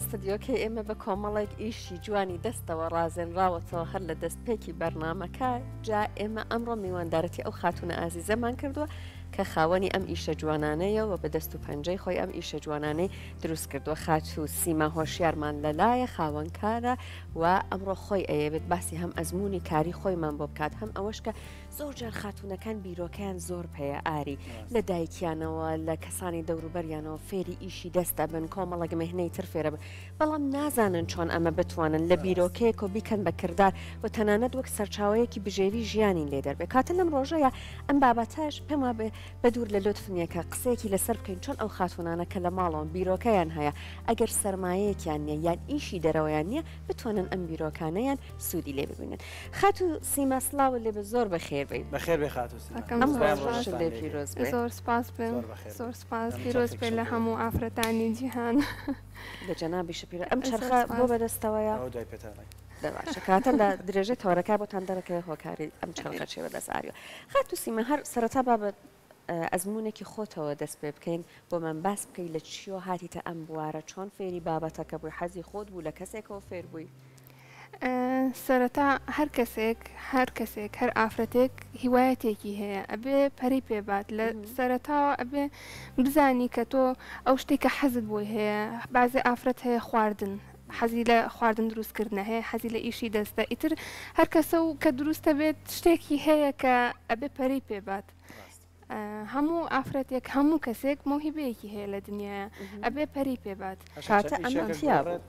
ستۆدیۆکەی ئێمە بە کۆمەڵێک ئیشی جوانی دەستەوە ڕازێنراوەتەوە هەر لە دەستپێکی بەرنامەکە، جا ئێمە ئەمڕۆ میواندارەتی ئەو خاتوونە ئازیزەمان کردووە کە خاوەنی ئەم ئیشە جوانانەیە و بە دەست و پەنجەی خۆی ئەم ئیشە جوانانەی دروست کردووە. خاتوو سیما هۆشیارمان لەلایە، خاوەنکارە و ئەمڕۆ خۆی ئەیەوێت باسی هەم ئەزموونی کاری خۆیمان بۆ بکات هەم ئەوەش کە زۆر جار خاتوونەکان بیرۆکەیان زۆر پێیە ئاری لە دایکیانەوە لە کەسانی دەوروبەریانەوە فێری ئیشی دەست ئەبن کۆمەڵێک مهنەی تر فێرەبن بەڵام نازانن چۆن ئەمە بتوانن لە بیرۆکەیەکەوە بیکەن بە کردار و تەنانەت وەک سەرچاوەیەکی بژێوی ژیانی لێ دەربێ کاتە لەم ڕۆژەیە ئەم بابەتەش پێم وابێ بە دوور لە لوتف نییە کە قسەیەکی لەسەر بکەین چۆن ئەو خاتوونانە کە لە ماڵەوەن بیرۆکەیان هەیە ئەگەر سەرمایەیەکیان نییە یان ئیشی دەرەوەیان نییە بتوانن ئەم بیرۆکانەیان سوودی لێ ببینن. خاتوو سیما سڵاوت لێ بێ زۆر بەخێر بێی. بەخێر بێی خاتوو سیما. ئەم ڕۆژەشت لێ پیرۆز بێ. زۆر سپاس بێ. زۆر سپاس پیرۆز بێ لە هەموو ئافرەتانی جیهان. لە جەنابیشت پیرۆز. ئەم چەرخە بۆ بەدەستەوەیە؟ ئەوە دوای پێتان ڕێی. دە باشە کەواتە لە درێژەی تەوەرەکە بۆتان دەرەکەوێ هۆکاری ئەم چەرخە چیە بەدەست ئاریوە. خاتوو سیما هەر سەرەتا با بە ئەزموونێکی خۆتەوە دەست پێ بکەین بۆمان باس بکەی لە چیەوە هاتیتە ئەم بوارە چۆن فێری بابەتەکە بووی حەزی خۆت بوو لە کەسێکەوە فێر بووی؟ سەرەتا هەر کەسێک هەر کەسێک هەر ئافرەتێک هیوایەتێکی هەیە ئەبێ پەرەی پێ بات لە سەرەتاوە ئەبێ بزانی کە تۆ ئەو شتێک کە حەزت بۆی هەیە بازێ ئافرەت هەیە خواردن حەزی لە خواردن دروست کردنە هەیە حەزی لە ئیشی دەستە ئیتر هەر کەسە و کە دروستە بێت شتێکی هەیە کە ئەبێ پەرەی پێ بات هەموو ئافرەتێک هەموو کەسێک مەوهیبەیەکی هەیە لە دنیایا ئەبێ پەرەی پێ بات. کاتە ئەمە تیا بوو.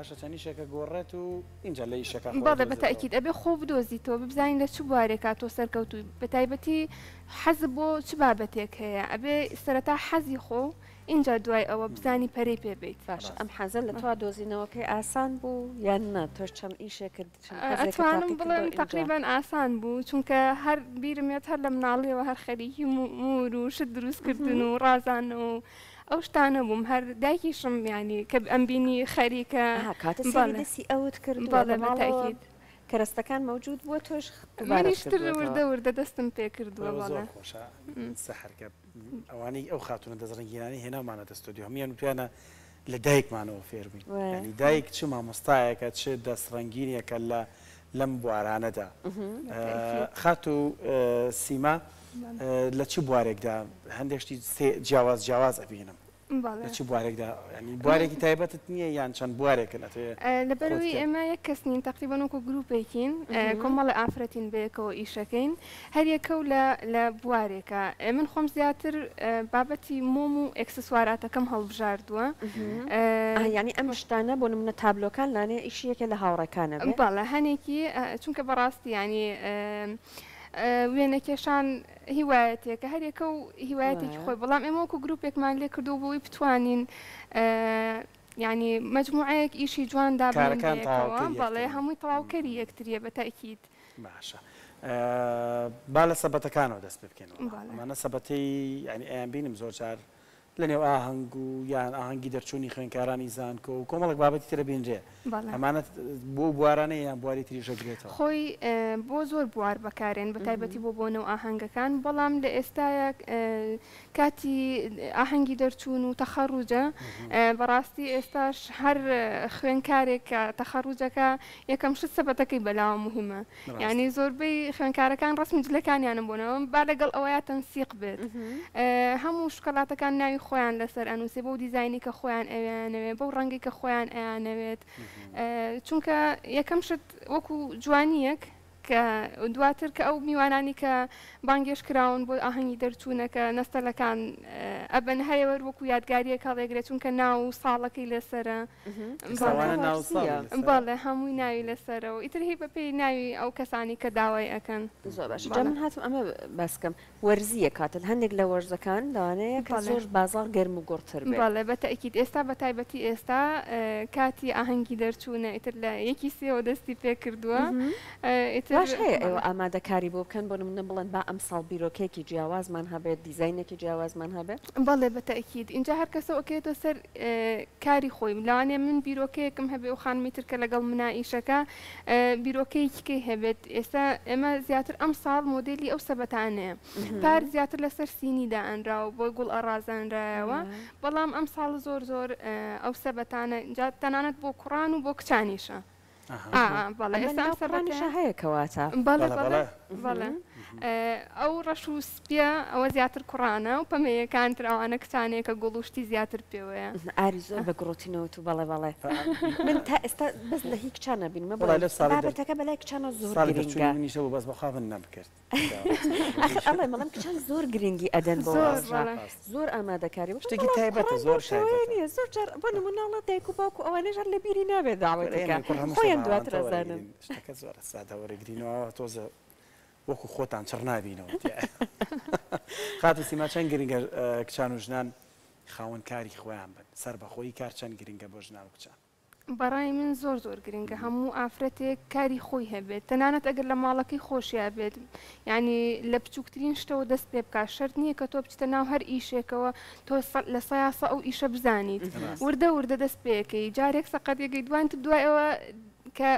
هەشە چەند ئیشێکە گۆڕێت و ئینجا لە ئیشەکە خۆی بەڵێ بە دۆزێتەوە. تەئکید ئەبێ خۆ بدۆزیتەوە بزانی لە چ بوارێکا تۆ سەرکەوتووی بە تایبەتی حەزت بۆ چ بابەتێک هەیە ئەبێ سەرەتا حەزی خۆ ئینجا دوای ئەوە بزانی پەرەی پێ بەیت. باشە ئەم حەزە لە تۆ دۆزینەوەکەی ئاسان بوو یان نا تۆش چەند ئیشێکت چەند حەزێکت ئەتوانم تاقی بڵێم کردەوە ئینجا. تەقریبەن ئاسان بوو چونکە هەر بیرم یەت هەر لە مناڵیەوە هەر خەریکی موور و شت دروست کردن و ڕازانەوە و ئەو شتانە بووم هەر دایکیشم یانی کە ئەمبینی خەریکە ئەها کاتە سەیری بەڵێ دەستی ئەوت کردووە بەڵێ لە بە ماڵەوە تەئکید. کەرەستەکان مەوجود بووە تۆش دووبارەت منیش تر کردووەتەوە. وردە وردە دەستم پێ کردووە زۆر بەڵێ. خۆشە سەحەر کە ئەوانەی ئەو خاتوونە دەستڕەنگینانەی هێناومانەتە ستۆدیۆ هەموویان وتویانە لە دایکمانەوە فێر بووین یانی دایک چ مامۆستایەکە چ دەستڕەنگینێکە لە لەم بوارانەدا خاتوو سیما لە چ بوارێکدا هەندێک شتی جیاواز جیاواز ئەبینم لە چ بوارێکدا یانی بوارێکی تایبەتت نییە یان چەند بوارێکن ئەتەوێ لەبەرئەوەی ئێمە یەک کەس نین تەقریبەن وەکو گروپێکین کۆمەڵێ ئافرەتین بەیەکەوە ئیشەکەین هەریەکەو لە لە بوارێکە من خۆم زیاتر بابەتی مۆم و ئێکسسواراتەکەم هەڵبژاردووە. یانی ئەم شتانە بۆ نمونە تابلۆکان لانەیە ئیشی یەکێ لە هاوڕێکانە بێ؟ بەڵێ هەنێکی چونکە بەڕاستی یانی وێنەکێشان هیوایەتێکە هەریەکە و هیوایەتێکی خۆی بەڵام ئێمە وەکو گروپێکمان لێ کردووە بۆ ئەوەی بتوانین یانی مەجموعەیەک ئیشی جوان دابنێین کارەکان بەیەکەوە تەواوکەری بەڵێ یەکترن. هەمووی تەواوکەری یەکتریە بە تەئکید. باشە با لە سەبەتەکانەوە دەست پێ بکەین وەڵا بەڵێ. ئەمانە سەبەتەی یانی ئەیانبینم زۆر جار لە نێو ئاهەنگ و یان ئاهەنگی دەرچوونی خوێندکارانی زانکۆ و کۆمەڵێک بابەتی تر ئەبینرێ بەڵێ. ئەمانە بۆ ئەو بوارانەیە یان بواری تریش ئەگرێتەوە؟ خۆی بۆ زۆر بوار بەکارێن بە تایبەتی بۆ بۆنە و ئاهەنگەکان بەڵام لە ئێستایا کاتی ئاهەنگی دەرچوون و تەخەڕوجە بەڕاستی ئێستاش هەر خوێنکارێک کە تەخەڕوجەکە یەکەم شت سەبەتەکەی بەلاوە موهیمە یانی زۆربەی خوێنکارەکان ڕەسمی جلەکانیانم بۆ ناوە با لەگەڵ ئەوەیا تەنسیق بێت هەموو شوکەلاتەکان ناوی خۆیان لەسەر ئەنووسێ بەو دیزاینی کە خۆیان ئەیانەوێ بەو ڕەنگی کە خۆیان ئەیانەوێت چونکە یەکەم شت وەکو جوانیەک کە دواتر کە ئەو میوانانی کە بانگێشت کراون بۆ ئاهەنگی دەرچوونەکە نەستەلەکان ئەبەن هەیەوەر وەکو یادگاریەک هەڵێگرێت چونکە ناو و ساڵەکەی لەسەرە بەڵێ هەمووی ناوی لەسەرە و ئیتر هی بەپێی ناوی ئەو کەسانی کە داوای ئەکەن. زۆر باشە جا من هاتم ئەمە باس کەم وەرزییە کاتت هەندێک لە وەرزەکان لەوانەیە کە زۆر بازاڕ گەرم و گوڕتر بێ. بەڵێ بە تەئکید ئێستا بە تایبەتی ئێستا کاتی ئاهەنگی دەرچوونە ئیتر لە یەکی سێوە دەستی پێ کردووە ئیتر. ئیتر واش هەیە ئێوە ئامادەکاری بۆ بکەن بۆ نمونە بڵێن با ئەمساڵ بیرۆکەیەکی جیاوازمان هەبێت دیزاینێکی جیاوازمان هەبێت؟ بەڵێ بە تەئکید ئینجا هەر کەسەو ئەکەوێتە سەر کاری خۆی لەوانەیە من بیرۆکەیەکم هەبێ و خانمی تر کە لەگەڵ منا ئیشەکە بیرۆکەیەکی کەی هەبێت ئێستا ئێمە زیاتر ئەمساڵ مۆدێلی ئەو سەبەتانەیە پار زیاتر لەسەر سینی دائەنرا و بۆ گوڵ ئەڕازێنرایەوە بەڵام ئەمساڵ زۆر زۆر ئەو سەبەتانە جا تەنانەت بۆ کوڕان و بۆ کچانیشە بەڵێ ئێستا ئەم سەبەتەیە هەیە کەواتە بەڵێ بەڵێ بەڵێ ئەو ڕەش و سپیە ئەوە زیاتر کوڕانە و پەمەیەکان تر ئەوانە کچانەیە کە گوڵ و شتی زیاتر پێوەیە. ئاری زۆر بە گوڕوتینەوە تو بەڵێ بەڵێ من تا ئێستا بەس لە هی کچانە بینمە بەڵێ بابەتەکە بەلای کچانەوە زۆر ساڵی دەرچوونی منیش هەبوو بەس بەخوا من نەمکرد. ئەخر ئەڵێم ئەڵێم کچان زۆر گرنگی ئەدەن بۆ ڕاستە زۆر ئامادەکاری شتێکی تایبەتە زۆر شێوەیە نییە زۆر جار بۆ نمونە ئەڵێ دایک و باوک و ئەوانەش هەر لە بیری نابێت داوەتەکە خۆیان دواتر ئەزانن شتەکە زۆر سادە وەرەگرینەوە تۆزە وەکو خۆتان چڕ نابینەوە خاتوو سیما چەند گرنگە کچان و ژنان خاوەن کاری خۆیان بن سەربەخۆیی کار چەند گرنگە بۆ ژنان و کچان بەڕای من زۆر زۆر گرنگە هەموو ئافرەتێک کاری خۆی هەبێت تەنانەت ئەگەر لە ماڵەکەی خۆشیا بێت یانی لە بچووکترین شتەوە دەست پێ بکات شەرت نییە کە تۆ بچیتە ناو هەر ئیشێکەوە تۆ لە سەیا سە ئەو ئیشە بزانیت وردە وردە دەست پێەکەی جارێک سەقەتێکەی دوان تر دوای ئەوە کە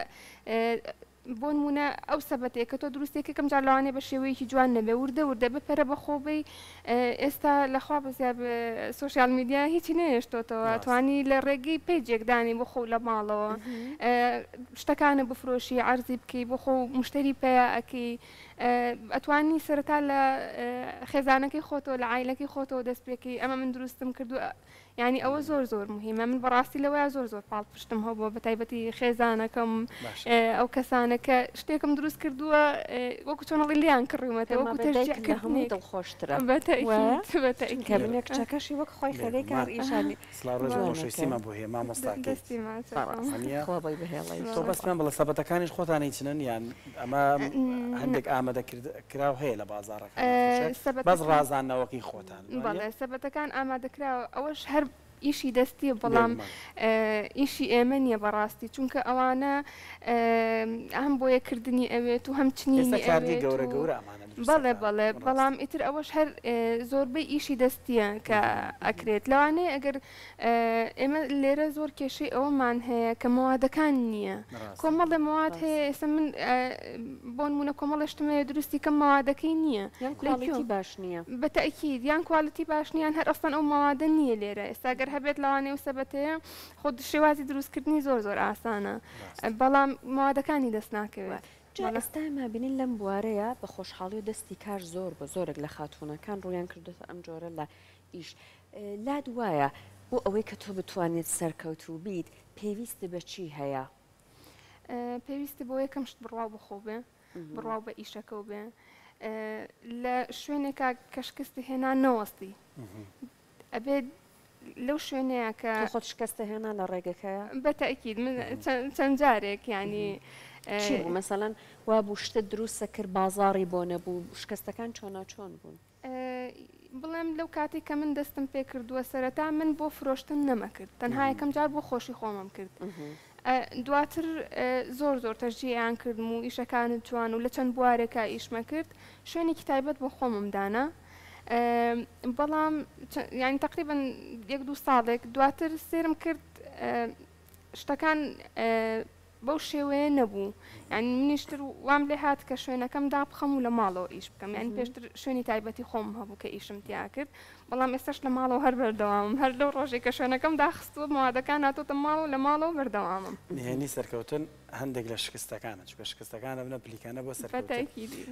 بۆنمونە ئەو سەبەتەیە کە تۆ دروستی ئەکەی کەم جار لەوانەیە بە شێوەیەکی جوان نەبێ وردە وردە بە پەرە بە خۆ بەی ئێستا لە خوا بەزیا بێ سۆشیال میدیا هیچی نەهێشتۆتەوە توانی لە ڕێگەی page ێک دانی بۆ خۆو لە ماڵەوە شتەکانە بفرۆشی عەرزی بکەی بۆ خۆ مشتری پەیا ئەکەی ئەتوانی سەرەتا لە خێزانەکەی خۆتەوە لە عایلەکەی خۆتەوە دەست پێکەی ئەمە من دروستم کردو یانی ئەوە زۆر زۆر موهیمە من بەڕاستی لەوەیا زۆر زۆر پاڵپشتم هەبووە بەتایبەتی خێزانەکەم ئەو کەسانە کە شتێکم دروست کردووە وەکو چۆن ئەڵێی لێیان کڕیومەتەوە وەکو تەشجیع کردنێک هەموو دڵخۆشترە بەتەئکید کە منە کچەکەشی وەک خۆی خەریکە هەر ئیشانی سڵاو ڕێز و خۆشەویستیمان بۆ هەیە مامۆستاکەی خوا بۆی بهێڵێ تۆ بەس پێم بڵێ سەبەتەکانیش خۆتان ئەیچنن یان ئەمە هەندێک ئامادە کراو هەیە لە بازاڕەکان بەس ڕازاندنەوەکەی خۆتان بەڵێ سەبەتەکان ئامادەکراوە ئەوەش هەر ئیشی دەستیە بەڵام ئیشی ئێمە نییە بەڕاستی چونکە ئەوانە هەم بۆیەکردنی ئەوێت و هەم چنینی ئەوێت گەورە گەورە بەڵێ بەڵێ بەڵام ئیتر ئەوەش هەر زۆربەی ئیشی دەستیە کە ئەکرێت لەوانەیە ئەگەر ئێمە لێرە زۆر کێشەی ئەوەمان هەیە کە مەوادەکان نییە کۆمەڵێ مەواد هەیە ئێستا من بۆ نمونە کۆمەڵێ شتم هەیە دروستی کەم مەوادەکەی نییە یان quality باش نییە بە تەئکید یان quality باش نییە یان هەر ئەسڵەن ئەو مەوادە نییە لێرە ئێستا گەر هەبێت لەوانەیە ئەو سەبەتەیە خۆ شێوازی دروستکردنی زۆر زۆر ئاسانە بەڵام مەوادەکانی دەست ناکەوێت. جا ئێستا ئێمە بینین لەم بوارەیا بە خۆشحاڵی و دەستی کار زۆر بە زۆرێک لە خاتوونەکان ڕوویان کردۆتە ئەم جۆرە لە ئیش لات وایە بۆ ئەوەی کە تۆ بتوانیت سەرکەوتوو بیت پێویستت بە چی هەیە؟ پێویستت بۆ یەکەم شت بڕواو بە خۆو بێ، بڕواو بە ئیشەکەو بێ، لە شوێنێکا کە شکست هێنا نەوەستی، ئەبێ لەو شوێنەیە کە. تۆ خۆت شکستت هێنا لە ڕێگەکەیا؟ بە تەئکید من چەند جارێک یانی. چی بوو مەسەلەن وا بوو شتت دروست کرد بازاڕی بۆ نەبوو شکستەکان چۆنا چۆن بوون؟ بڵێم لەو کاتەی کە من دەستم پێ کردووە سەرەتا من بۆ فرۆشتن نەمەکرد تەنها یەکەم جار بۆ خۆشی خۆمم کرد دواتر زۆر زۆر تەشجیعیان کردم و ئیشەکانت جوان و لە چەند بوارێکا ئیشمە کرد شوێنێکی تایبەت بۆ خۆمم دانا بەڵام یانی تقریبا یەک دوو ساڵێک دواتر سێرم کرد شتەکان بەو شێوەیە نەبوو یانی منیش تر وام لێ هات کە شوێنەکەم دابخەم و لە ماڵەوە ئیش بکەم یانی پێشتر شوێنی تایبەتی خۆم هەبوو کە ئیشم تیا کرد بەڵام ئێستاش لە ماڵەوە هەر بەردەوامم هەر لەو ڕۆژەی کە شوێنەکەم داخستووە مەوادەکان هاتۆتە ماڵ و لە ماڵەوە بەردەوامم. نهێنی سەرکەوتن هەندێک لە شکستەکانە چونکە شکستەکان ئەبنە پلیکانە بۆ سەرکەوتن. بەتەئکیدی.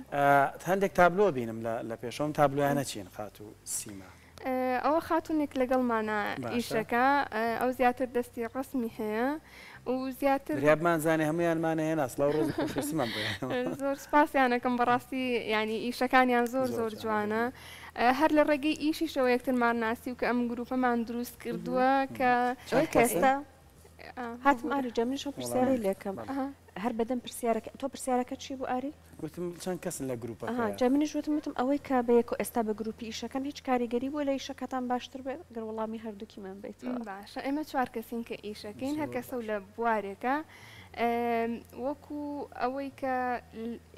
هەندێک تابلۆ بینم لە پێشەوەم تابلۆیانە چین خاتوو سیما؟ ئەوە خاتوونێک لەگەڵمانە ئیشەکە ئەو زیاتر دەستی ڕەسمی هەیە و زیاتر بریا بمانزانێ هەموویانمان هێنا سڵاو ڕێز و خۆشەویستیمان بۆ هێنا. زۆر سوپاسیانەکەم بەڕاستی یانی ئیشەکانیان زۆر زۆر جوانە هەر لە ڕێگەی ئیشیشەوە یەکترمان ناسی و کە ئەم گروپەمان دروست کردووە کە کەسە؟ هاتم ئاری جا منیش ئەو پرسیارەی لێکەم هەر بەدەم پرسیارەکە تۆ پرسیارەکە چی بوو ئاری؟ وتم چەند کەسن لە گروپەکەیا؟ جا منیش وتم وتم ئەوەی کە بە یەکۆ ئێستا بە گروپی ئیشەکەن هیچ کاریگەری بووە لە ئیشەکەتان باشتر بێت گەر وەڵامی هەردووکیمان بەیتەوە. باشە ئێمە چوار کەسین کە ئیشەکەین هەر کەسەو لە بوارێکە وەکو ئەوەی کە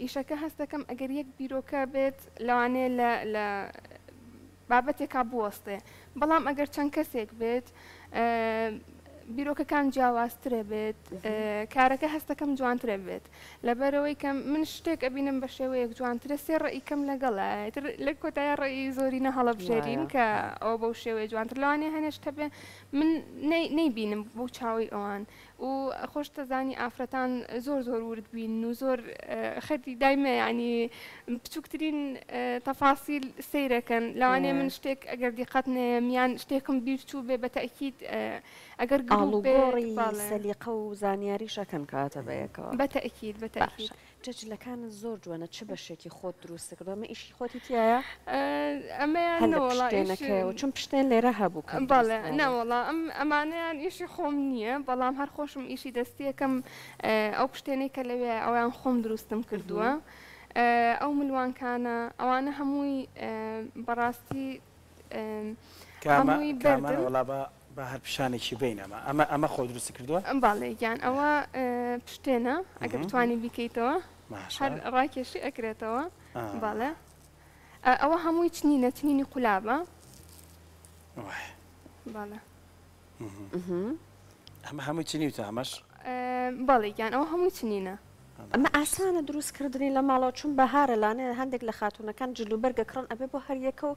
ئیشەکە هەست دەکەم ئەگەر یەک بیرۆکە بێت لەوانەیە لە لە بابەتێکا بوەستێ بەڵام ئەگەر چەند کەسێک بێت بیرۆکەکان جیاوازترە بێت کارەکە هەستەکەم جوانترە بێت لەبەرەوەی کە من شتێک ئەبینم بە شێوەیەک جوانترە سێ ڕێی کەم لەگەڵە تر لە کۆتایە ڕێی زۆری نەهەڵەبژێرین کە ئەوە بەو شێوەیە جوانتر لەوانەیە هەنێ شت هەبێ من نەیبینم بەو چاوەی ئەوان و خۆشت دەزانی ئافرەتان زۆر زۆر ورد بین و زۆر خەتی دایمە یانی بچووکترین تەفاسیل سەیرەکەن لەوانەیە من شتێک ئەگەر دیقەت نەیەم یان شتێکم بیر چوو بێ بە تەئکید ئەگەر گروپ بێ ئاڵوگۆڕی سەلیقە و زانیاریش ئەکەن کەواتە بەیەکەوە. بە تەئکید بە تەئکید. باشە جا جلەکانت زۆر جوانە چ بەشێکی خۆت دروست کردوە ئەمە ئیشی خۆتی تیایە؟ ئەمەیان هەر لە نەوەڵا ئیش پشتێنەکەیەوە چون پشتێن لێرە هەبوو کە دروست بەڵێ کرابوو. نەوەڵا ئەم ئەمانەیان ئیشی خۆم نییە بەڵام هەر خۆشم ئیشی دەستیەکەم ئەو پشتێنەی کە لەوێ ئەویان خۆم دروستم کردووە ئەو ملوانکانە ئەوانە هەمووی بەڕاستی کامە هەمووی کامانە بەردن. وەڵا با با هەر پیشانێکی بەین ئەمە ئەمە ئەمە خۆ دروستی کردووە؟ بەڵێ گیان ئەوە پشتێنە ئەگەر بتوانی بیکەیتەوە باشە هەر ڕاکێشی ئەکرێتەوە ئا بەڵێ ئەوە هەمووی چنینە چنینی قولابە وایە بەڵێ ئەمە هەمووی چنیوتە ئەمەش؟ بەڵێ گیان ئەوە هەمووی چنینە. ئەمە ئاسانە دروست کردنی لە ماڵەوە چون بەهارە لانەیە هەندێک لە خاتوونەکان جل و بەرگ ئەکڕن ئەبێ بۆ هەر یەکە و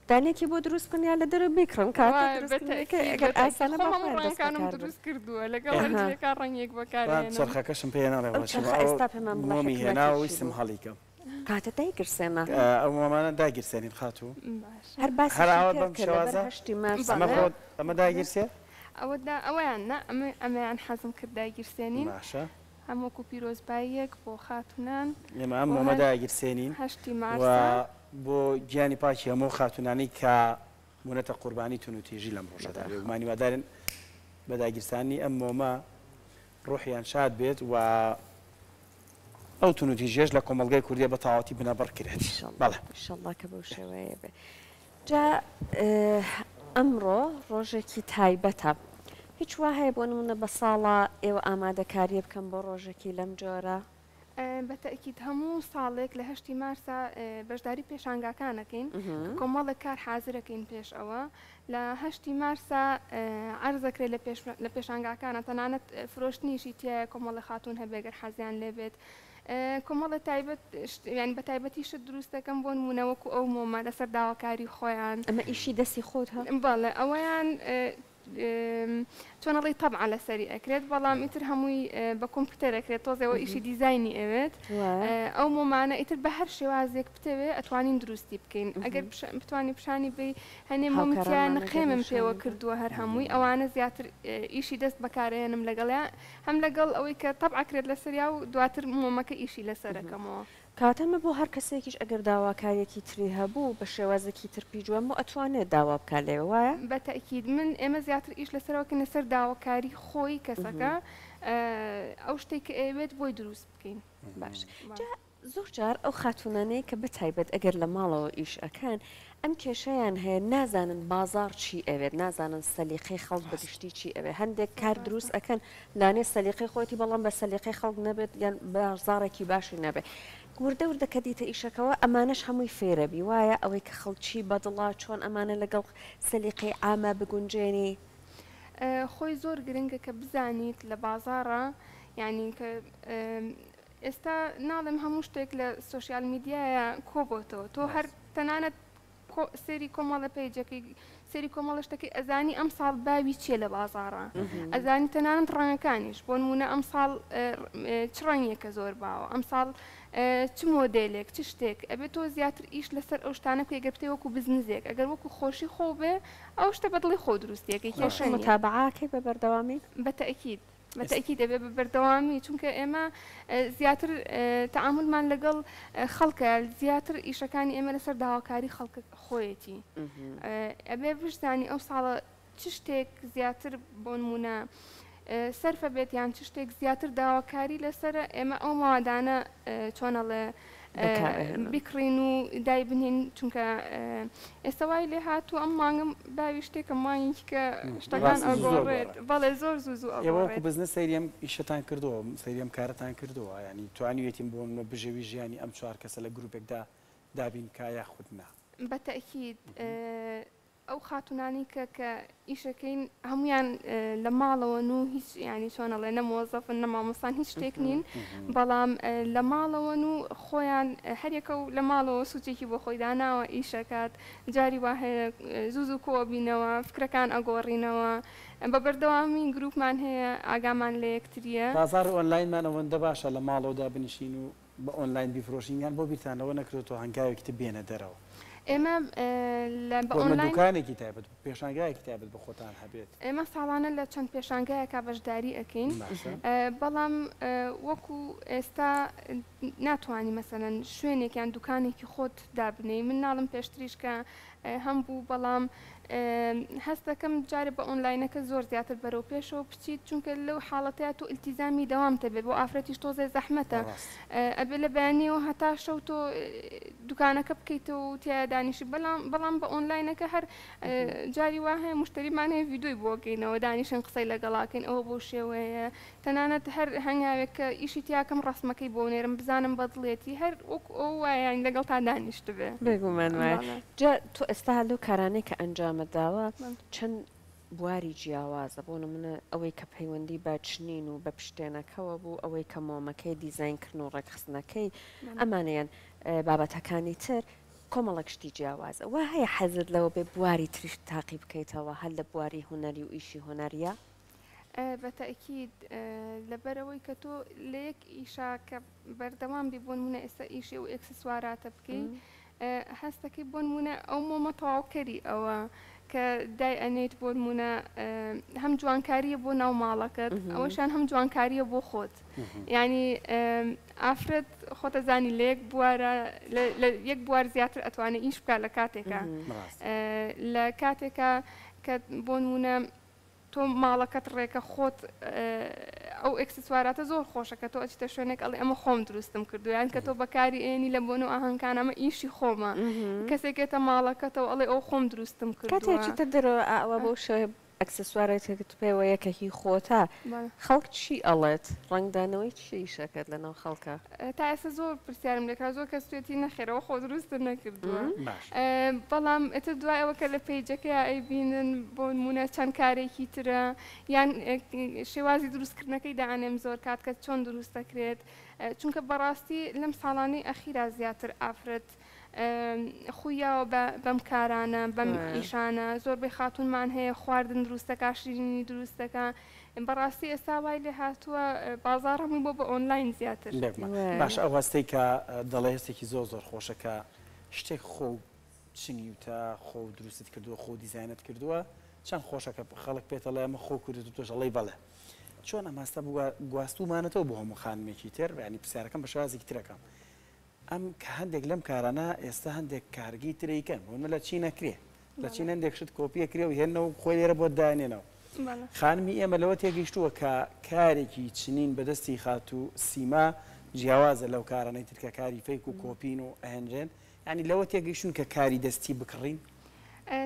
دانەیەکی بۆ دروست بکەن یا لە دەرەوە بیکڕن کاتە وایە دروست کردنەکەی بەتەئکید ئەگەر بەتەئکید ئاسانە خۆم با هەموو خۆیان دەست ڕەنگەکانم بەکار بن. دروست کردووە لەگەڵ هەر ئەها. جلێکا ڕەنگێک با بەکارئێنم. چەرخەکەشم پێ نەڵێ ئەو وەڵا چوومە چەرخە ئەو ئێستا پێمان بڵێ مۆمی هێنا حیکمەتی و چی ویستم بوو؟ هەڵیکەم. کاتە دایگرسێنە. ئەو مۆمانە داگیرسێنین خاتوو. باشە. هەر هەر باسیشی ئاوا کرد بەم کە لەبەر شێوازە؟ هەشتی مارس ئەمە بەڵێ. خۆت ئەمە داگیرسێ؟ ئەوە دا ئەوەیان نا ئەمە ئەمەیان حەزم کرد دایگیرسێنین. باشە. هەم وەکو پیرۆزباییەک بۆ خاتوونان ئێمە ئەم بۆ مۆمە هەر داگیرسێنین هەشتی و مارسە. بۆ گیانی پاکی هەموو خاتوونانەی کە بوونەتە قوربانی توندوتیژی لەم ڕۆژەدا بەداخەوە. بێگومان هیوادارین بە داگیرسانی ئەم مۆمە ڕۆحیان شاد بێت و ئەو توندوتیژیەش لە کۆمەڵگای کوردیە بە تەواوەتی بنەبڕ کرێت. ئیشەڵا بەڵێ. ئیشەڵا کە بەو شێوەیە بێ. جا ئەمڕۆ ڕۆژێکی تایبەتە. هیچ وا هەیە بۆ نموونە بە ساڵا ئێوە ئامادەکارییە بکەن بۆ ڕۆژێکی لەم جۆرە؟ بە تەئکید هەموو ساڵێک لە هەشتی مارسا بەشداری پێشانگاکان ئەکەین کە کۆمەڵێک کار حازر ئەکەین پێش ئەوە لە هەشتی مارسا عەرز ئەکرێت لە پێش لە پێشانگاکانە تەنانەت فرۆشتنیشی تیایە کۆمەڵێ خاتوون هەبێ گەر حەزیان لێ بێت کۆمەڵێ تایبەت یانی بە تایبەتی شت دروست دەکەم بۆ نموونە وەکو ئەو مۆمە لەسەر داواکاری خۆیان. ئەمە ئیشی دەستی خۆتە؟ بەڵێ ئەوەیان چۆن ئەڵێی تەبعە لەسەری ئەکرێت بەڵام ئیتر هەمووی بە کۆمپیوتەر ئەکرێت تۆزێ ئەوە ئیشی دیزاینی ئەوێت ئەو مۆمانە ئیتر بە هەر شێوازێک بتەوێ ئەتوانین دروستی بکەین ئەگەر بتوانی پیشانی بەی هەنێ مۆمی تیا نقێمم پێوە کردووە هەر هەمووی ئەوانە زیاتر ئیشی دەست بەکارئەهێنم لەگەڵیا هەم لەگەڵ ئەوەی کە تەبع ئەکرێت لەسەریا و دواتر مۆمەکە ئیشی لەسەر ئەکەمەوە. کەواتە ئەمە بۆ هەر کەسێکیش ئەگەر داواکاریەکی تری هەبوو بە شێوازێکی تر پیجوان بۆ ئەتوانێت داوا بکات لێوە وایە؟ بە تەئکید من ئێمە زیاتر ئیش لەسەرەوە کەین لەسەر داواکاری خۆی کەسەکە ئەو شتەی کە ئەیەوێت بۆی دروست بکەین. باش جا زۆر جار ئەو خاتوونانەی کە بە تایبەت ئەگەر لە ماڵەوە ئیش ئەکەن ئەم کێشەیان هەیە نازانن بازاڕ چی ئەوێت نازانن سەلیقەی خەڵک بە گشتی چی ئەوێت هەندێک کار دروست ئەکەن لانێ سەلیقەی خۆیەتی بەڵام بە سەلیقەی خەڵک نەبێت یان بازاڕێکی باشی نەبێت وردە وردە کە دیتە ئیشەکەوە ئەمانەش هەمووی فێرەبی وایە ئەوەی کە خەڵک چی بەدڵە چۆن ئەمانە لەگەڵ سەلیقەی عامە بگونجێنی. خۆی زۆر گرنگە کە بزانیت لە بازاڕا یانی کە ئێستا ناڵێم هەموو شتێک لە سۆشیال میدیایە کۆبۆتەوە تۆ هەر تەنانەت سەیری کۆمەڵە پەیجەکەی سەیری کۆمەڵە شتەکەی ئەزانی ئەمساڵ باوی چییە لە بازاڕا ئەزانی تەنانەت ڕەنگەکانیش بۆ نموونە ئەمساڵ چ ڕەنگێکە زۆر باوە ئەمساڵ چ مۆدێلێک چ شتێک ئەبێت تۆ زیاتر ئیش لەسەر ئەو شتانە بکەی گەر بتەوێ وەکو بزنزێک ئەگەر وەکو خۆشی خۆ بێ ئەو شتە بە دڵی خۆ دروستیەکەی کێشە نییە. متابەعەکەی بە بەردەوامی؟ بە تەئکید. بە تەئکید دەبێ بە بەردەوامی چونکە ئێمە زیاتر تەعامولمان لەگەڵ خەڵکە زیاتر ئیشەکانی ئێمە لەسەر داواکاری خەڵک خۆیەتی ئەبێ بشزانی ئەو ساڵە چ شتێک زیاتر بۆ نمونە. سەرفە بێت یان چ شتێک زیاتر داواکاری لەسەرە ئێمە ئەو مەوادانە چۆن ئەڵێ بیکڕین و دایبنین چونکە ئێستا وای لێ هاتوو ئەم مانگم باوی شتێکە مانگێکی کە شتەکان ئەگۆڕێت بەڵێ زۆر زوو زوو ئێوە وەکو بزنس سەیری ئەم ئیشەتان کردووە سەیری ئەم کارەتان کردووە یانی توانیویەتین بۆ نمونە بژێوی ژیانی ئەم چوار کەسە لە گروپێکدا دابین بکا یاخود نا؟ بە تەئکید ئەو خاتوونانەی کە کە ئیشەکەین هەموویان لە ماڵەوەن و هیچ یانی چۆن ئەڵێ نە مۆزەفن نە مامۆستان هیچ شتێک نین بەڵام لە ماڵەوەن و خۆیان هەریەکە و لە ماڵەوە سوچێکی بۆ خۆی داناوە ئیشەکات جاری وا هەیە زوو زوو کۆبینەوە فکرەکان ئەگۆڕینەوە بە بەردەوامی گروپمان هەیە ئاگامان لە یەکتریە. بازاڕی ئۆنلاینمان ئەوەندە باشە لە ماڵەوە دابنیشین و بە ئۆنلاین بیفرۆشین یان بۆ بیرتان لەوە نەکردۆتەوە هەنگاوێکی تر بێنە دەرەوە؟ ئێمە لە بە بۆ نمونە ئۆنلاین. دوکانێکی تایبەت، پێشانگایەکی تایبەت بە خۆتان هەبێت. ئێمە ساڵانە لە چەند پێشانگایەکا بەشداری ئەکەین باشە. بەڵام وەکو ئێستا ناتوانی مەسەلەن شوێنێک یان دوکانێکی خۆت دابنێی من ناڵم پێشتریش کە هەم بوو بەڵام هەست دەکەم جارێ بە ئۆنلاینەکە زۆر زیاتر بەرەو پێشەوە بچیت چونکە لەو حاڵەتەیا تۆ ئیلتیزامی دەوامت ئەبێت بۆ ئافرەتیش تۆزێ زەحمەتە ئەبێ لە بەیانیەوە هەتا شەو تۆ دوکانەکە بکەیتەوە و تیایا دانیشی بەڵام بەڵام بە ئۆنلاینەکە هەر جاری وا هەیە مشتەریمان هەیە ڤیدۆی بۆ کەینەوە دانیشن قسەی لەگەڵاکەین ئەوە بەو شێوەیە تەنانەت هەر هەنگاوێک کە ئیشی تیاکەم ڕەسمەکەی بۆ نێرم بزانم بەدڵیەتی هەر وەکو ئەو وایە یانی لەگەڵتا دانیشتبێ. بێگومان وایە. بەڵێ. جا تۆ ئێستا لەو کارانەی کە ئەنجامت داوە بەڵێ. چەند بواری جیاوازە بۆ نمونە ئەوەی کە پەیوەندی بە چنین و بە پشتێنەکەوە بوو ئەوەی کە مۆمەکەی دیزاین کردن و ڕێکخستنەکەی بەڵێ. ئەمانەیان بابەتەکانی تر کۆمەڵێک شتی جیاوازە وا هەیە حەزت لەوە بێ بواری تریش تاقی بکەیتەوە هەر لە بواری هونەری و ئیشی هونەریە؟ بە تەئکید لەبەرئەوەی کە تۆ لە یەک ئیشا کە بەردەوام بی بۆنمونە ئێستا ئیشی ئەو ئێکسسواراتە بکەی هەستەکەی بۆنمونە ئەو مۆمە تەواوکەری ئەوە کە دای ئەنێیت بۆنمونە هەم جوانکاریە بۆ ناو ماڵەکەت ئەوەشان هەم جوانکاریە بۆ خۆت یعنی ئافرەت خۆتە زانی لە یەک بوارە لە یەک بوار زیاتر ئەتوانێت ئیش بکات لە کاتێکە لە کاتێکە کە بۆنمونە تۆ ماڵەکەت ڕێکە خۆت ئەو ئێکسسواراتە زۆر خۆشە کە تۆ ئەچیتە شوێنێک ئەڵێ ئەمە خۆم دروستم کردو یان کە تۆ بەکاری ئێنی لە بۆن و ئاهەنگکان ئەمە ئیشی خۆمە کەسێک ێتە ماڵەکەتەوە ئەڵێ ئەو خۆم دروستم کاتێ کردووە. ئەچیتە دەرەوە ئاوا بەو شێوەیە ئەکسسوارێتێکت پێوەیە کە هی خۆتە بەڵێ. خەڵک چی ئەڵێت؟ ڕەنگدانەوەی چی ئیشەکەت لەناو خەڵکا؟ تا ئێستا زۆر پرسیارم لێکرا زۆر کەس توێتی نەخێر ئەوە خۆ دروستت نەکردووە باش. بەڵام ئیتر دوای ئەوە کە لە پەیجەکەیا ئەیبینن بۆ نموونە چەند کارێکی ترە یان شێوازی دروستکردنەکەی دائەنێم زۆر کات کە چۆن دروست دەکرێت چونکە بەڕاستی لەم ساڵانەی ئەخیرا زیاتر ئافرەت خووی یاوە بە بەم کارانە بەم ئیشانە زۆربەی خاتوونمان هەیە خواردن دروست دەکا شیرینی دروست دەکا بەڕاستی ئێستا وای لێ هاتووە بازاڕ هەمووی بۆ بە ئۆنلاین زیاتر. بێگومان باشە ئەو هەستەی کە دەڵێ هەستێکی زۆر زۆر خۆشە کە شتێک خۆو چنیوتە خۆو دروستت کردووە خۆو دیزاینت کردووە چەند خۆشە کە خەڵک پێت ئەڵێ ئەمە خۆو کردووتە تۆش ئەڵێی بەڵێ چۆن ئەم هەستە گواستوومانەتەوە بۆ هەموو خانمێکی تر یانی پرسیارەکەم بە شێوازێکی تر ئەکەم ئەم کە هەندێک لەم کارانە ئێستا هەندێک کارگەی تر ئەیکەن بۆ نمونە لە چین ئەکرێ لە چین هەندێک شت کۆپی ئەکرێ و هێنەوە خۆی لێرە بۆت دانێنەوە خانمی ئێمە لەوە تێگەیشتووە کە کارێکی چنین بە دەستی خاتوو سیما جیاوازە لەو کارانەی تر کە کاری fake و کۆپین و ئەهێنرێن یانی لەوە تێگەیشتوون کە کاری دەستی بکڕین؟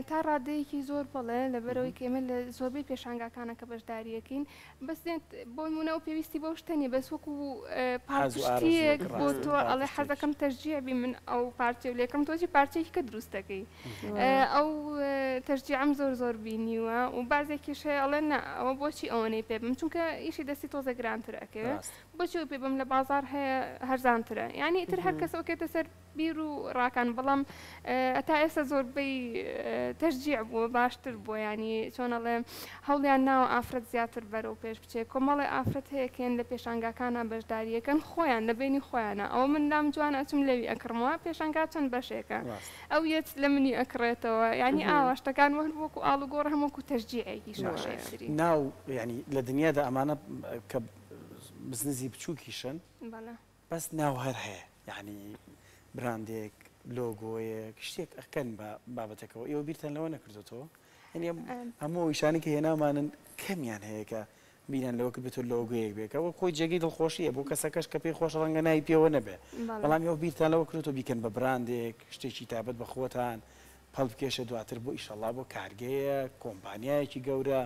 تا ڕادەیەکی زۆر بەڵێ، لەبەرئەوەی کە ئێمە لە زۆربەی پێشانگاکانە کە بەشدارییەکەین بەس دێت بۆ نموونە ئەو پێویستی بەو شتە نییە بەس وەکو حەز و ئارەزوویەک پاڵپشتییەک بۆ ڕاستە تۆ ئەڵێ پاڵپشتییەکیش. حەزەکەم تەشجیع بی من ئەو پارچەیە لێکەم تۆ چی پارچەیەکی کە دروست دەکەی ئەو تەشجیعەم زۆر زۆر بینیوە و بەعزێکیش هەیە ئەڵێن نا ئەوە بۆچی ئەوەنەی پێ بم چونکە ئیشی دەستی تۆزێ گرانتر ئەکەوێ ڕاستە. بۆچی ئەو پێ بم لە بازاڕ هەیە هەرزانترە یانی ئیتر هەر کەسەوە کێتە سەر بیر و ڕاکان بەڵام تا ئێستا زۆربەی تەشجیع بووە باشتر بووە یانی چۆن ئەڵێم هەوڵیان ناوە ئافرەت زیاتر بەرەو پێش بچێ کۆمەڵێ ئافرەت هەیە کێن لە پێشانگاکانا بەشداریەکەن خۆیان لە بەینی خۆیانا ئەوە من لام جوانە ئەچم لەوی ئەکڕمەوە پێشانگا چەند بەشێکە ئەو یەت لە منی ئەکڕێتەوە یانی ئاوا شتەکان وەک وەکو ئاڵوگۆڕ هەم وەکو تەشجیعێکیشە بۆ باشە یەکتری. ناو یانی لە دنیادا ئەمانە کە بزنزی بچووکیشن بەڵێ. بەس ناو هەر هەیە یەعنی براندێک لۆگۆیەک شتێک ئەکەن بە بابەتەکەوە ئێوە بیرتان لەوە نەکردۆتەوە یعنی هەموو ئەو ئیشانەی کە هێناومانن کەمیان هەیە کە بیریان لەوە کردبێتەوە لۆگۆیەک بێ کە وەک خۆی جێگەی دڵخۆشییە بۆ کەسەکەش کە پێی خۆشە ڕەنگە ناوی پێوە نەبێ بەڵام ئێوە بیرتان لەوە کردۆتەوە بیکەن بە براندێک شتێکی تایبەت بە خۆتان پەڵ بکێشێ دواتر بۆ ئیشەڵا بۆ کارگەیەک کۆمپانیایەکی گەورە.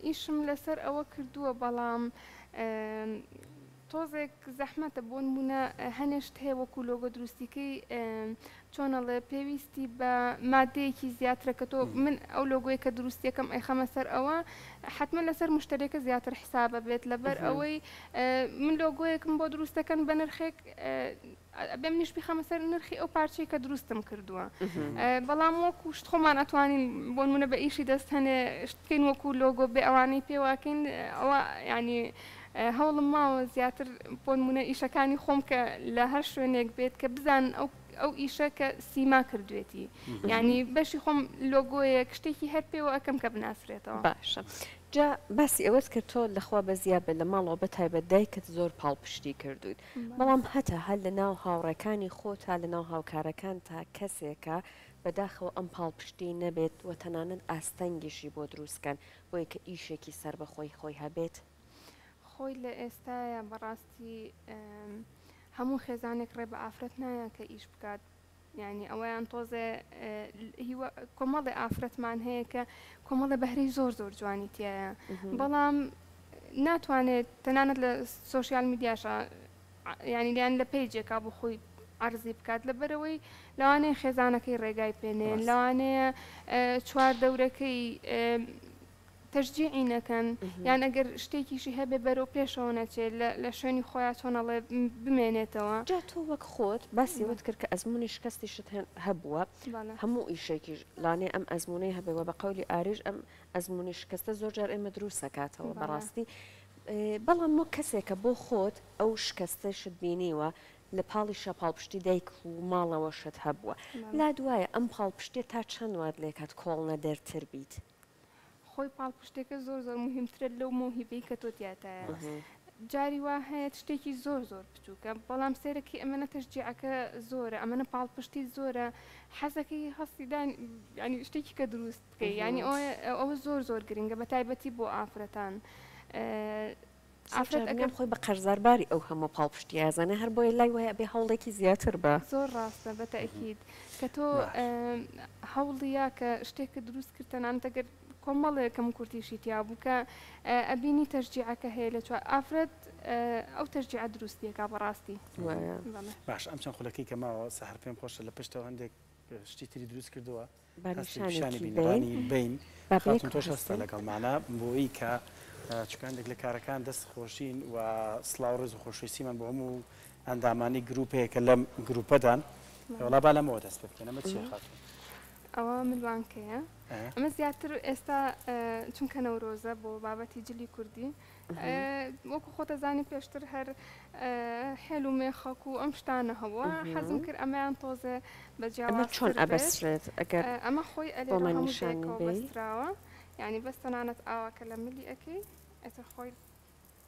ئیشم لەسەر ئەوە کردووە بەڵام تۆزێک زەحمەتە بۆنمونە هەنێ شت هەیە وەکو لۆگۆ دروستیکەی چۆن ئەڵێ پێویستی بە مادەیەکی زیاترە کە تۆ من ئەو لۆگۆی کە دروستیەکەم ئەیخەمە سەر ئەوە حتمما لەسەر مشتریەکە زیاتر حسابە بێت لەبەر ئەوەی من لۆگۆیەکم بۆ دروستەکەن بە نرخێک ئەبێ منیش بیخەمە سەر نرخی ئەو پارچەی کە دروستم کردووە بەڵام وەکو شت خۆمان ئەتوانین بۆ نمونە بە ئیشی دەست هەنێ شت بکەین وەکو لۆگۆ بێ ئەوانەی پێواکەین ئەوە ینی هەوڵم ماوە زیاتر بۆ نمونە ئیشەکانی خۆم کە لە هەر شوێنێک بێت کە بزانن ئەو ئەو ئیشە کە سیما کردوێتی ینی بەشی خۆم لۆگۆیەک شتێکی هەر پێوە ئەەکەم کە بناسرێتەوە. باشە جا باسی ئەوەت کرد تۆ لەخوا بەزیا بێ لە ماڵەوە بە تایبەت دایکت زۆر پاڵپشتی کردوویت بەڵام هەتا هەر لە ناو هاوڕێکانی خۆتا لە ناو هاوکارەکانتا کەسێکە بەداخەوە ئەم پاڵپشتیەی نەبێت و تەنانەت ئاستەنگیشی بۆ دروست کەن بۆیە کە ئیشێکی سەربەخۆی خۆی هەبێت؟ خۆی لە ئێستایا بەڕاستی هەموو خێزانێک ڕێ بە ئافرەت نایە کە ئیش بکات یانی ئەوەیان تۆزێ هیوا کۆمەڵێ ئافرەتمان هەیە کە کۆمەڵێ بەهرەی زۆر زۆر جوانی تایە بەڵام ناتوانێت تەنانەت لە سۆشیال میدیاشە ینی لیان لە پەیجێکا بۆ خۆی عەرزی بکات لەبەرەوەی لەوانەیە خێزانەکەی ڕێگای پێنێن لەوانەیە چوار دەورەکەی تەشجیعی نەکەن یان ئەگەر شتێکیشی هەبێ بەرەو پێشەوە نەچێ لە شوێنی خۆیا چۆن ئەڵێ بمێنێتەوە. جا تۆ وەک خۆت باسی ئەوەت کرد کە ئەزموونی شکەستیشت هەبووە، هەموو ئیشێکیش لانەیە ئەم ئەزموونەی هەبێ وە بە قەولی ئاریش ئەم ئەزموونی شکەستە زۆر جار ئێمە دروست ئەکاتەوە بەڕاستی بەڵام وەک کەسێک کە بۆ خۆت ئەو شکەستەشت بینیوە لە پاڵیشا پاڵپشتی دایک و ماڵەوەشت هەبووە لات وایە ئەم پاڵپشتیە تا چەند وات لێکات کۆڵنەدەرتر بیت؟ خۆی پاڵپشتێکە زۆر زۆر موهیمترە لەو مەوهیبەی کە تۆ تیاتایە جاری وا هەیە شتێکی زۆر زۆر بچووکە بەڵام سێرەکی ئەمەنە تەشجیعەکە زۆرە ئەمەنە پاڵپشتی زۆرە حەزەکەی هەستی دان ینی شتێکی کە دروست بکەی ینی ئەوە زۆر زۆر گرنگە بە تایبەتی بۆ ئافرەتان ئافرەت ئەگەر خۆی بە قەرزارباری ئەو هەموو پاڵپشتیە ئەزانێ هەر بۆیە لای وایە ئەبێ هەوڵێکی زیاتر بە. زۆر ڕاستە بە تەئکید کە تۆ هەوڵی یا کە شتێکت دروست کرد تەنانەت ئەگەر کۆمەڵێک کەم و کورتیشی تیا بوو کە ئەبینی تەشجیعەکە هەیە لە چوار ئافرەت ئەو تەشجیعە دروستی ئەکا بەڕاستی. وایە. بەڵێ. باشە ئەم چەند خولەکەی کە ماوە سەحەر پێم خۆشە لە پشتەوە هەندێک شتی تری دروست کردووە با هەستین پیشانی نیشانێکی بەین. بینەرانی بەین با خاتوون بەیەکەوە تۆش هەستە هەستین. لەگەڵمانە بۆی کە چونکە هەندێک لە کارەکان دەست خۆشین و سڵاو ڕێز و خۆشەویستیمان بۆ هەموو ئەندامانی گروپ هەیە کە لەم گروپەدان وەڵا با لەمەوە دەست پێ بکەین ئەمە چییە خاتوون؟ ئەوە ملوانکەیە ئەمە زیاتر ئێستا چونکە نەورۆزە بۆ بابەتی جلی کوردی وەکو خۆتە زانی پێشتر هەر حێل و مێخەک و ئەم شتانە هەبووە حەزم کرد ئەمەیان تۆزێ بە ئەمە جیاواز چۆن تر بێت ئەبەسترێت ئەگەر ئەمە خۆی ئەلێرە بۆمان هەموو نیشانی بەیەکەوە بەی؟ بەستراوە یعنی بەس تەنانەت ئاوا کە لە ملی ئەکەی ئیتر خۆی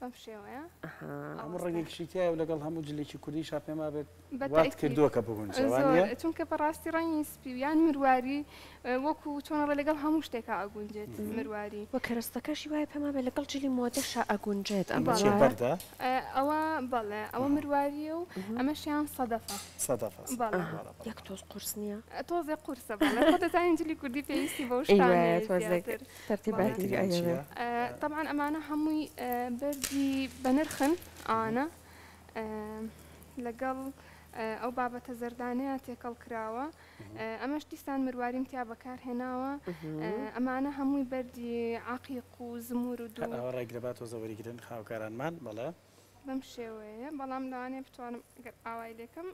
بەم شێوەیە ئەها. هەموو ئاوەستە. ڕەنگێکیشی تیایە و لەگەڵ هەموو جلێکی کوردیشا پێم وابێت بە وات تەئکید کردووە کە بگونجێ وا زۆر نییە؟ چونکە بەڕاستی ڕەنگی سپی و یان مرواری وەکو چۆن ئەڵێ لەگەڵ هەموو شتێکا ئەگونجێت مرواری. وە کەرەستەکەشی وایە پێم وابێ لەگەڵ جلی مۆدەشا ئەگونجێت ئەمە ئەمە چیە وایە؟ بەردە؟ ئەوە بەڵێ ئەوە مرواریە و ئەمەشیان سەدەفە. سەدەفە بەڵێ. ئەها یەک تۆز قورس نییە؟ تۆزێ قورسە بەڵێ خۆ دەزانین جلی کوردی پێویستی بەو ئەی وایە شتانەیە تۆزێک زیاتر. تەرتیباتی تریان ئەیەوێ. چیە؟ تەبعەن ئەمانە هەمووی بەردی بەنرخن ئەوانە لەگەڵ ئەو بابەتە زەردانەیە تێکەڵ کراوە ئەمەش دیسان مرواریم تیا بەکار هێناوە ئەمانە هەمووی بەردی عەقیق و زمورد و. هەر ئاوا ڕایگرە با تۆزە وەریگرن خاوکارانمان بەڵێ. بەم شێوەیە بەڵام لەوانەیە بتوانم گەر ئاوای لێکەم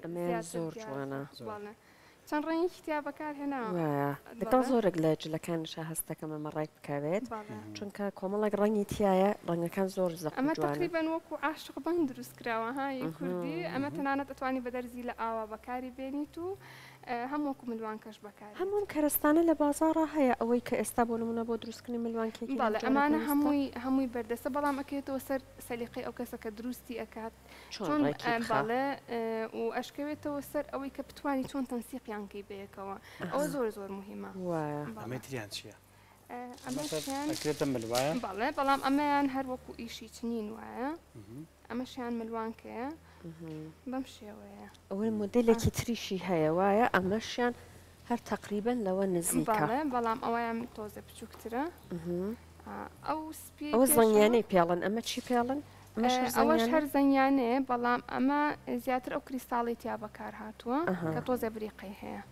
ئەمەیان زیاتر زۆر دیار جوانە. زۆر. بەڵێ چەند ڕەنگێکی تیا بەکار هێناوە. وایە لەگەڵ بەڵێ. زۆرێک لە جلەکانیشا هەست دەکەم ئەمە ڕێک بکەوێت بەڵێ. چونکە کۆمەڵێک ڕەنگی تیایە ڕەنگەکان زۆر زەق و ئەمە جوانن. تەقریبەن وەکو عاشق بەنگ دروست کراوە ها ی کوردی ئەمە تەنانەت ئەتوانی بە دەرزی لە ئاوا بەکاری بێنیت و هەم وەکو ملوانکەش بەکارێت. هەموو ئەم کەرەستانە لە بازاڕا هەیە ئەوەی کە ئێستا بۆ نموونە بۆ دروستکردنی ملوانکێکی لەم بەڵێ جۆرە ئەمانە پێویستە؟ هەمووی هەمووی بەردەستە بەڵام ئەکەوێتەوە سەر سەلیقەی ئەو کەسە کە دروستی ئەکات چۆن چۆن ڕێکی بخا؟ بەڵێ و ئەشکەوێتەوە سەر ئەوەی کە بتوانی چۆن تەنسیقیان کەی بەیەکەوە ئەوە زۆر زۆر موهیمە. وایە. ئەمەی تریان چییە؟ ئەمەشیان ئەکرێتە مل وایە؟ بەڵێ بەڵام ئەمەیان هەر وەکو ئیشی چنین وایە ئەمەشیان ملوانکەیە بەم شێوەیە. ئەوەی مۆدێلێکی تریشی هەیە وایە ئەمەشیان هەر تەقریبەن لەوە نزیکە. بەڵێ بەڵام ئەوەیان تۆزێ بچووکترە ئەو سپیەی ئەوە پێشەوە. زەنگیانەی پێڵن ئەمە چی پێڵن؟ ئەمەش هەر ئەوەش زەنگیانە؟ هەر زەنگیانەیە بەڵام ئەمە زیاتر ئەو کریستاڵەی تیا بەکار هاتووە کە تۆزێ بریقەی هەیە.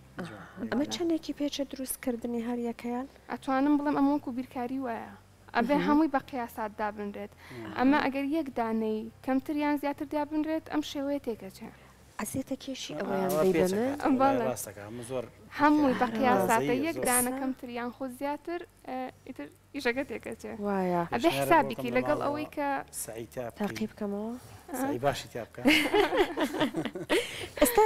ئەمە چەندێکی پێچێت دروست کردنی هەر یەکەیان؟ ئەتوانم بڵێم ئەمە وەکو بیرکاری وایە ئەبێ هەمووی بە قیاسات دابنرێت ئەمە ئەگەر یەک دانەی کەمتر یان زیاتر دابنرێت ئەم شێوەیە تێکەچێ. ئەزیەتە کێشی ئەوەیان دەی بە من؟ بەڵێ هەمووی بە قیاساتە یەک دانە ئەرێ کەمتر یان خۆ زیاتر ئیتر ئیشەکە تێکەچێ. وایە. ئەبێ حسابی کەی لەگەڵ ئەوەی کە. سەعی تیا بکەی. تاقی بکەمەوە. سەعی باشی تیا بکە. ئێستا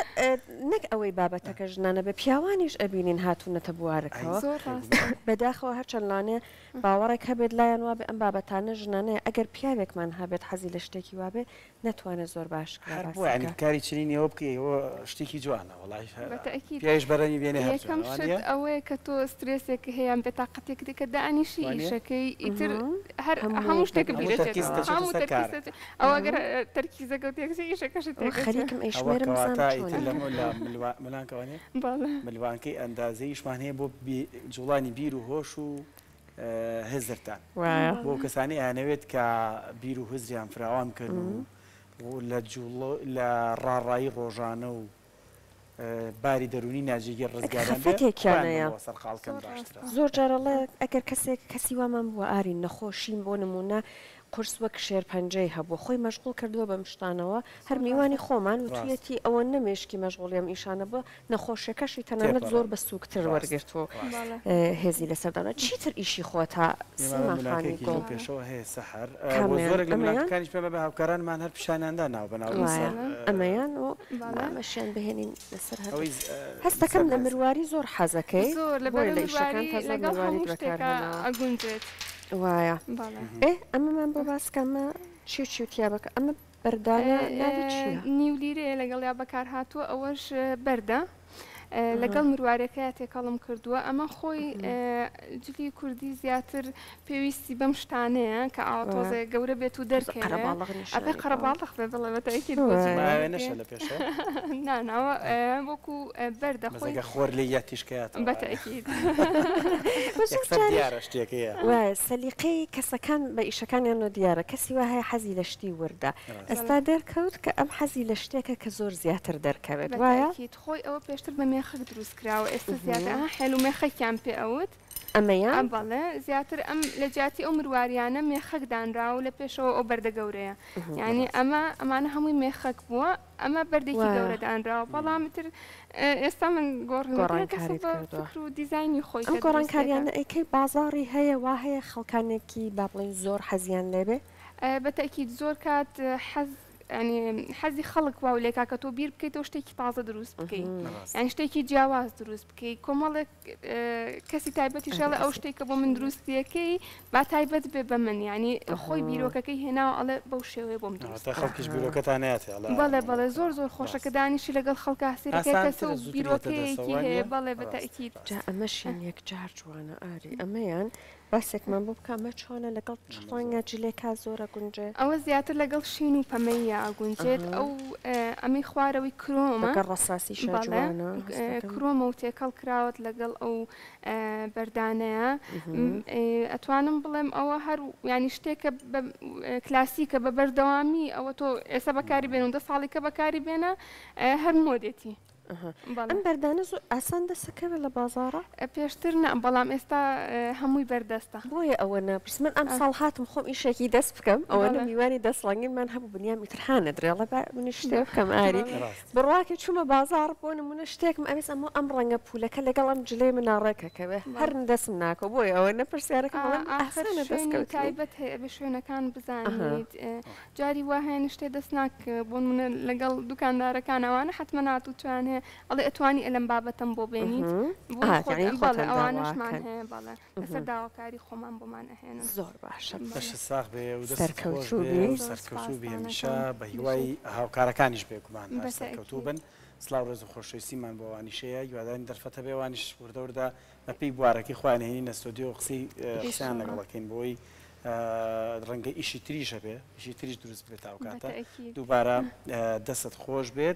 نەک ئەوەی بابەتەکە ژنانە بێ پیاوانیش ئەبینین هاتوونەتە بوارەکەوە. زۆر ڕاستە. بەداخەوە هەرچەند لەوانەیە باوەڕێک هەبێت لایان وابێ ئەم بابەتانە ژنانەیە ئەگەر پیاوێکمان هەبێت حەزی لە شتێکی وابێ نەتوانێت زۆر بە ئاشکرا هەر باسی بۆ یانی بکا. کاری چنینی ئەوە بکەی ئەوە شتێکی جوانە وەڵای بە تەئکید. پیاویش بەرەمی بێنێ هەر یەکەم جوانە شت وانیە؟ ئەوەیە کە تۆ سترێسێک هەیە یان بێتاقەتیەکت هەیە کە دانیشی وانیە؟ ئیشەکەی ئیتر هەر هەموو هەموو شتێکت هەموو بیر تەرکیزت ئەچێتەوە دەچێتە هەموو سەر تەرکیزت کارەکە. دەچێ ئەوە ئەگەر تەرکیزەکەو تێکچێ ئیشەکەشت ئەوە تێکەچێ. خەریکم ئەوە ئەیشمێرم بزانم کەواتە ئیتر چۆنە. لەمە لە ملوا ملوانکە وانیە؟ بەڵێ. ملوانکەی ئەندازەییشمان هەیە بۆ بی جوڵانی بیر و هۆش و هزرتان. وایە. بۆ کەسانی ئەیانەوێت کە بیر و هزریان فراوان بکەن و لە جوڵە لە ڕاڕایی ڕۆژانە و باری دەروونی ناجێگیر ڕزگاریان بێ خەفەتێکیان خۆیان هەیە. بەوە سەرقاڵ کەن زۆر باشترە. ڕاستە. زۆر جار ئەڵێ ئەگەر کەسێک کەسی وامان بووە ئارین نەخۆشیم بۆ نموونە قورس وەک شێرپەنجەی هەبووە خۆی مەشغوڵ کردووە بەم شتانەوە هەر زۆر میوانی ڕاستە. خۆمان ڕاست. وتویەتی ئەوەندە مێشکی مەشغوڵی ئەم ئیشانە بووە نەخۆشیەکەشی تەنانەت زۆر تێپەڕاند. بە سووکتر ڕاست. وەرگرتووە و ڕاست. بەڵێ. هێزی لەسەر دانا چیتر ئیشی خۆتە ئێمە سیما خانی ملانکەیەکیش گوڵ. لەو پێشەوە هەیە سەحەر بۆ کامیان؟ زۆرێک لە ئەمەیان؟ ملانکەکانیش پێم بە هاوکارانمان هەر پیشانیان دا ناو بەناو وایە لەسەر بەڵێ. ئەمەیان و بەڵێ. ئەمەشیان بهێنین لەسەر هەردوو ئەوەی هەستەکەم لەسەر لە مێزە. مرواری زۆر حەزەکەی زۆر لەبەر بۆیە لە ئیشەکانتا مرواری زۆر لەگەڵ مرواریت هەموو بەکار شتێکا هێناوە. ئەگونجێت. وایە. بەڵێ. ئێ ئەمەمان بۆ باس کە ئەمە چی و چی و تیا بەکە ئەمە بەردانە ناوی چییە؟ نیو لیرەیە لەگەڵیا بەکار هاتووە ئەوەش بەردە لەگەڵ مروارەکەیا تێکەڵم کردووە ئەمە خۆی جلی کوردی زیاتر پێویستی بەم شتانەیە کە ئاوا تۆزێ گەورە بێت و دەرکەوێ قەرەباڵغ ئەبێ نیشانی باوە. قەرەباڵغ بێ بڵێ بە تەئکید بۆ جلی ماوێنەشە لە پێشەوە؟ نا نا ئەوە وەکو بەردە خۆی بەس ئەگەر خۆر لێی یا تیشکەیاتەوە بە تەئکید یەکسەر دیارە شتێکەیە. وایە سەلیقەی کەسەکان بە ئیشەکانیانەوە دیارە کەسی وا هەیە حەزی لە شتی وردە ئێستا دەرکەوت کە ئەم حەزی لە شتێکە کە زۆر زیاتر دەرکەوێت وایە؟ بە تەئکید خۆی ئەوە پێشتر بە مێخەک دروست کراوە ئێستا زیاتر ئەها حێل و مێخەکیان پێ ئەوت. ئەمەیان؟ بەڵێ زیاتر ئەم لە جیاتی ئەو مرواریانە مێخەک دانراوە و لە پێشەوە ئەو بەردە گەورەیە یانی ئەمە ئەمانە هەمووی مێخەک بووە ئەمە بەردێکی گەورە دانراوە بەڵام تر ئێستا من گۆڕانکاریت کردووە فکر و دیزاینی خۆی ئەم گۆڕانکاریانە ئەیکەی بازاڕی هەیە وا هەیە خەڵکانێکی با بڵێین زۆر حەزیان لێبێ؟ بە تەئکید زۆر کات حەز یانی حەزی خەڵک واو لێکا کە تۆ بیر بکەیتەوە شتێکی تازە دروست بکەی یانی شتێکی جیاواز دروست بکەی کۆمەڵێک کەسی تایبەتیش ئەڵێ ئەو شتێک کە بۆ من دروستیەکەی با تایبەت بێ بە من یانی خۆی بیرۆکەکەی هێناوە ئەڵێ بەو شێوەیە بۆم دروست تا خەڵکیش بیرۆکەتان نایەتێ ئەڵێ بەڵێ بەڵێ زۆر زۆر خۆشە کە دانیشی لەگەڵ خەڵکا سەیرەکەی کەسە و بیرۆکەیەکی هەیە بەڵێ بە تەئکید. جا ئەمەشیان یەکجار جوانە ئاری ئەمەیان باسێکمان بۆ بکە ئەمە چۆنە لەگەڵ چ ڕەنگە جلێکا زۆر ئەگونجێ؟ ئەوە زیاتر لەگەڵ شین و پەمەییا ئەگونجێت ئەو ئەمەی خوارەوەی کرۆمە لەگەڵ ڕەساسیشا بەڵێ جوانە هەستەکەم. کرۆمە و تێکەڵ کراوەت لەگەڵ ئەو بەردانەیە ئەتوانم بڵێم ئەوە هەر یانی شتێکە بە کلاسیکە بە بەردەوامی ئەوە تۆ ئێستا بەکاری بێنە و دە ساڵی کە بەکاری بێنە هەر مۆدێتی. ئەم بەردانە زۆر ئاسان دەسەکەوێت لە بازاڕا؟ پێشتر نا بەڵام ئێستا هەمووی بەردەستە. بۆیە ئەوە ناپرسم من ئەمساڵ هاتم خۆم ئیشێکی دەست بکەم ئەوەنە میوانی دەست ڕەنگینمان هەبوو بنیام ئیتر هانە درێڵە با منیش شتێ بکەم ئاری بڕواکەی چوومە بازاڕ بۆ نمونە شتێکم ئەویست ئەمە ئەم ڕەنگە پولەکە لەگەڵ ئەم جلەی منا ڕێکەکەوێ هەر دەستم ناکەوە بۆیە ئەوە نە پرسیارەکەم ئەڵێم ئاخر ئاسانە شوێنی دەستکەوتنی. تایبەت هەیە ئەبێ شوێنەکان بزانیت جاری وا هەیە نشتێ دەست ناکەوێ بۆ نمونە لەگەڵ دوکاندارەکان ئەوانە حەتمەن هاتوچۆیان هەیە. هەیە ئەڵێ ئەتوانی ئەلەم بابەتەم بۆ بێنیت بۆ خۆت بەڵێ ئەوانەشمان هەیە بەڵێ لەسەر داواکاری خۆمان بۆمان ئەهێنن. زۆر باشە. لەشت ساغ بێ و دەستت خۆش بێ و سەرکەوتوو بی هەمیشە بە هیوای هاوکارەکانیش بێگومان هەر سەرکەوتوو بن. سڵاو ڕێز و خۆشەویستیمان بۆ ئەوانیش هەیە هیوادارین دەرفەت هەبێ ئەوانیش وردە وردە بەپێی بوارەکەی خۆیان هێنینە ستۆدیۆ و قسەی قسەیان لەگەڵ ئەکەین بۆی ڕەنگە ئیشی تریش هەبێ ئیشی تریش دروست بێت ئەو کاتە دووبارە دەستت خۆش بێت.